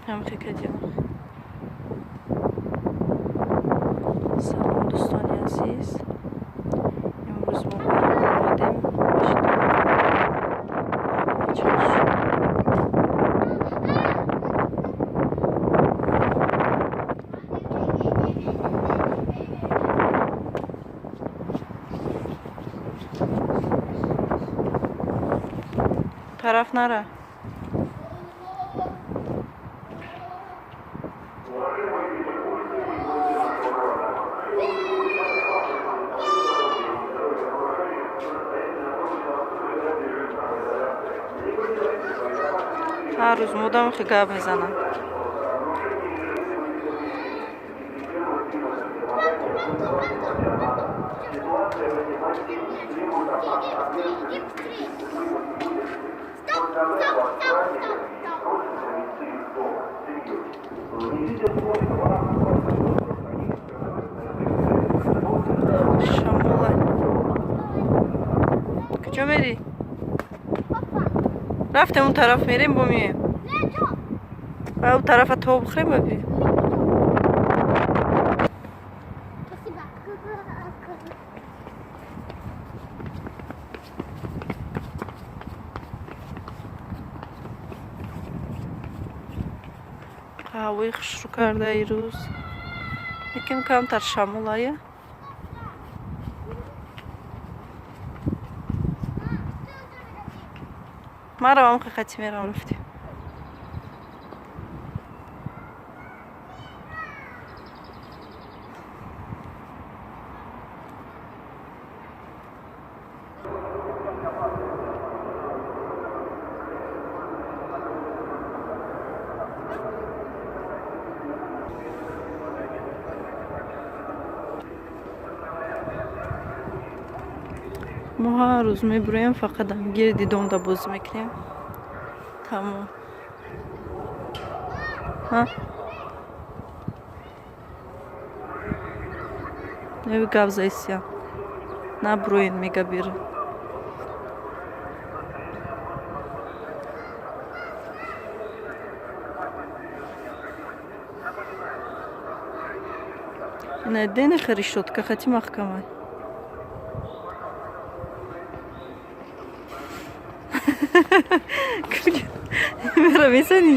Ҳам хекадиям. Салом дӯстони азиз. Имрӯз мо берун омадем. Тараф нара. Ҳар рӯз модам хе гап мезанам. Шамола. Куҷо мерӣ? Рафтем он тараф мерем, бо мием. Ба он тарафа то бихӯрем ба бием. Ҳавои хушрӯ карда ирӯз. Лекин камтар шамолая. Ман равам хати мерам рафтем. Мо ҳар рӯз мебуроем, фақат гирди домда бозӣ мекунем. Тамом. Ҳа? Неви гап заисия. Набуроен мега берун. Ина дени решётка хати маҳкамай. Мера мезанӣ?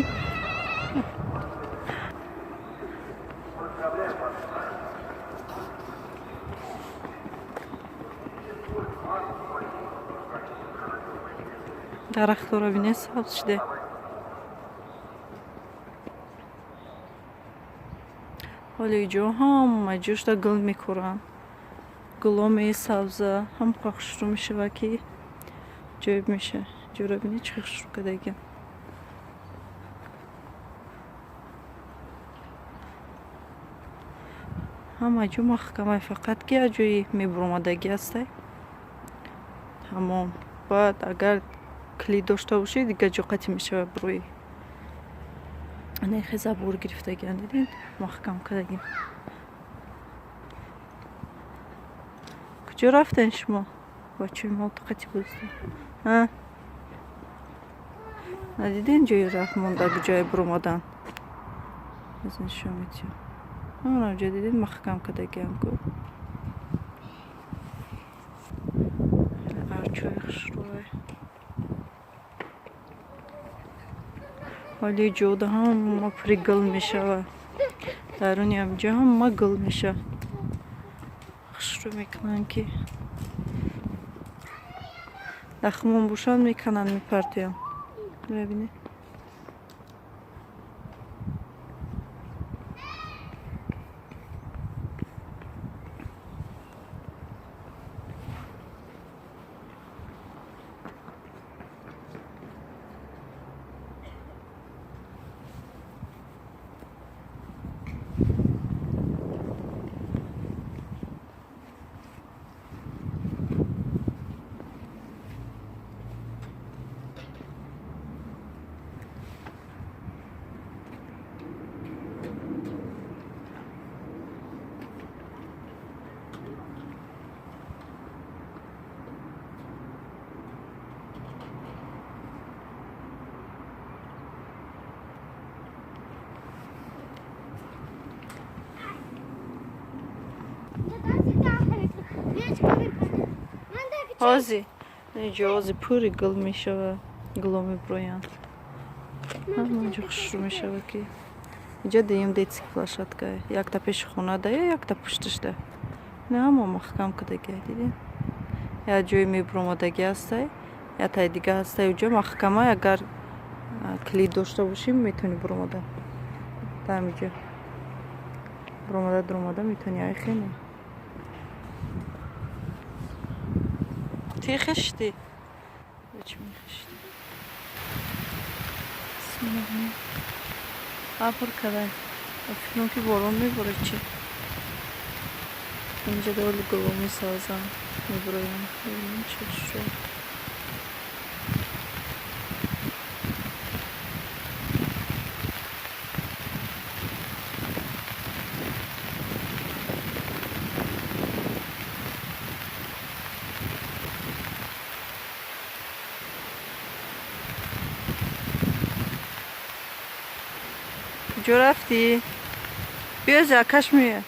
Дарахтҳоро бинед, сабз шуде. Ҳоло иҷо ҳама ҷошта гул мекӯранд. Гуло месабза, ҳам хушрӯ мешава ки ҷоиб меша. Ҷоро бинед, чӣ хушрӯ кардагиам. Ҳама ҷо маҳкамай, фақат ки як ҷои мебуромадагӣ ҳастай. Тамом. Баъд агар килид дошта бошӣ, дигар ҷо қатъ мешава бурои. Нехе забор гирифтагиам, дидед? Маҳкам кардагим. Куҷо рафтен шумо? Бачаи мо тоқати бозӣ. Ҳа? Надиден ҷои рафт монда, ҷои буромадан? Аз нишон метиҳам. Ҳамонҷо дидед маҳкам кардагиам ку. Арчои хушрӯй. Ҳоли ҷода ҳама пури гул мешава. Даруни ҳамҷо ҳама гул меша. Хушрӯ мекунанд ки дахмон бошанд мекананд, мепартоянд. Мебинед? Ҳози инҷо ҳози пури гул мешава, гуло меброянд. Ҳамаҷо хушрӯ мешава ки инҷа дуюм детский площадка. Якта пеши хона да, якта пушташда. Ина ҳама маҳкам кардагиай, дидӣ? Як ҷое мебуромадагӣ ҳастай, яктаи дига ҳастай уҷо маҳкама. Агар калид дошта бошӣ, метавонӣ буромада. Дар ҳамиҷо буромада дуромада метавонӣ. Ай хеле ти хишти? Чӣ мехишти? Абр кадай. Фикрам ки борон меборад чӣ. Инҷа доли гуло месазам, меброям. Бибинем чӣ хушрӯ. Куҷо рафтӣ? Биё, акаш меояд.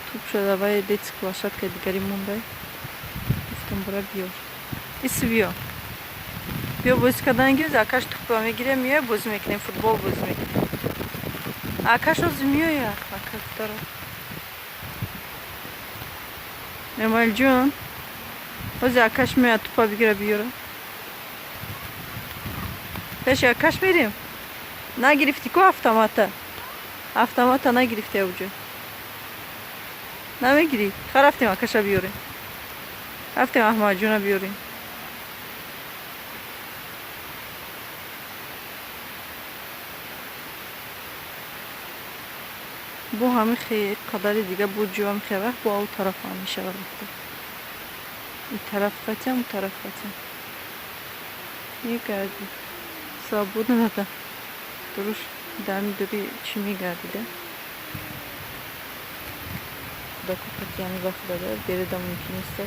Туп шуда вай детский площадка дигари мондай. Гуфтам бара биёр. Иси биё. Биё бозӣ кардан гирз, акаш тупа мегирем, меояд, бозӣ мекунем, футбол бозӣ мекунем. Акаш ҳозир меояд. Ака гуфтара. Эмалҷон, ҳозир акаш меояд, тупа бигира биёра. Пеши акаш мерем? Нагирифтӣ ку автомата? Автомата нагирифтӣ авҷо. Намегирӣ? Ха, рафтем акаша биёрем. Рафтем Аҳмадҷона биёрем. Бо ҳамин қадари дига бо ҷоам хе вақт бо ав тараф ҳам мешавад рафта. Ин тараф қатиам, у тараф қатиам. Мегардӣ. Свобода нада. Дуруш дами дури чӣ мегардида? Кӯдако қати ҳами вақт дада береда мумкин неста.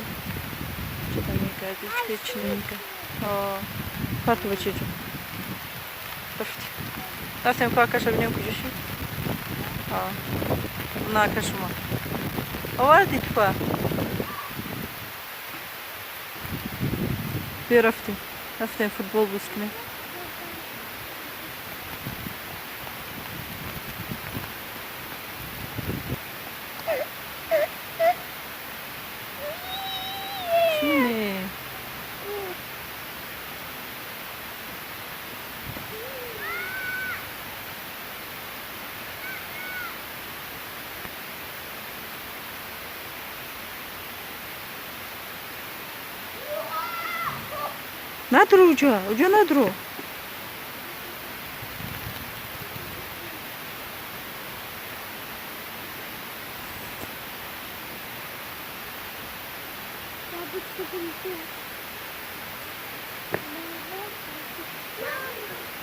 Чида мегардӣ, чӣ чӣ намегард. Парту бачаҷон. Рафтем. Рафтем ку акаша бинем куҷо шид. На акаш омад. Оварди тупа? Биё рафтем. Рафтем футбол бозӣ кунем. Чӣ не? Надуру уҷо, уҷо надуру. Бабушка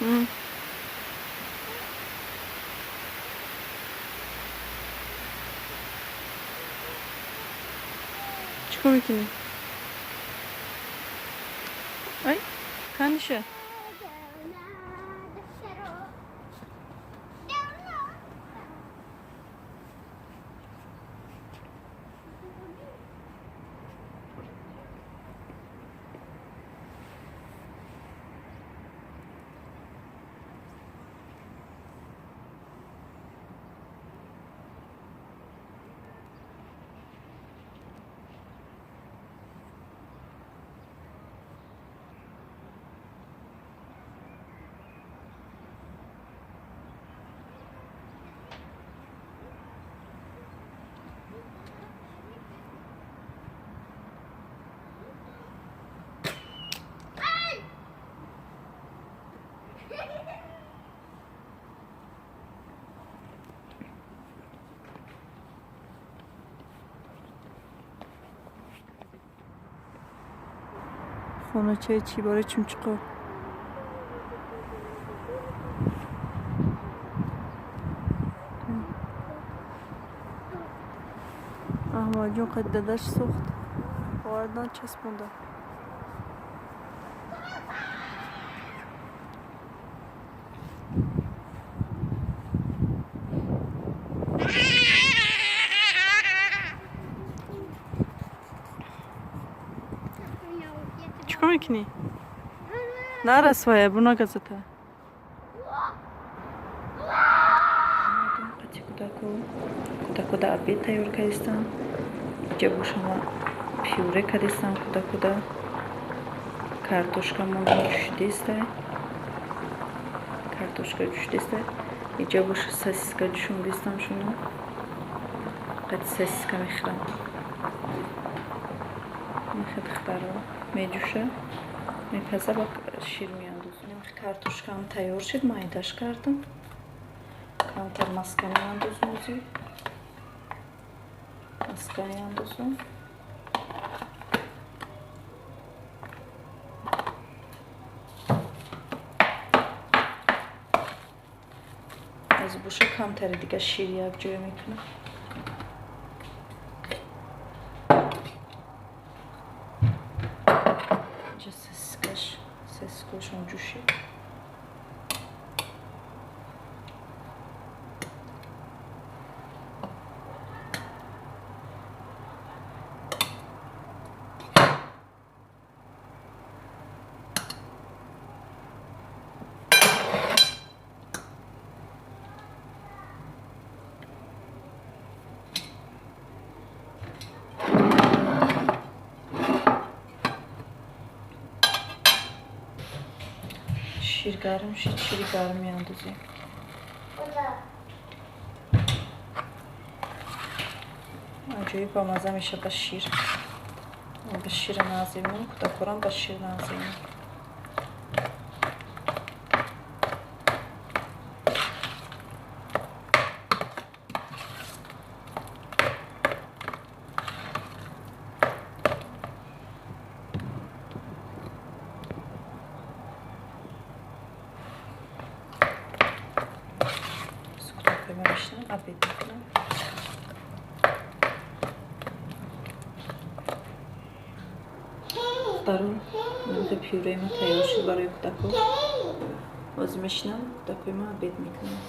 М. Чӣ кор мекунӣ? Ай, каниша. Хоначаи чӣ барои чумчуқо? Аҳмадҷон қад дадаш сохт. Овардан часпонда. мекунӣ? Нарас вая, буна газета. Қати кӯдакода обед тайёр кардистам. Иҷа бошама пюре кардистам кӯдакода. Картошка мондам ҷӯшидиста. Картошка ҷӯшидиста. Иҷа боша сосиска ҷӯшондистам шуно. Қати сосиска мехӯрам. Духтаро меҷӯша, мепаза, ба шир меандозам. Картошкаам тайёр шуд, майдаш кардам. Камтар маска меандозам ози. Маска меандозам. Аз боша камтари дига шир якҷоя мекунам. Сосискашон ҷӯшид. Шир гарм шид, шири гарм меандозем. Аҷоиб бамаза мешавад ба шир. Ба шира нааземон, кӯдакорам ба шир нааземон. Обед мекунам. Духтаро, намуда пюреи ма тайёр шуд барои кӯдако. Ҳозир мешинам, кӯдакои ма обед мекунам.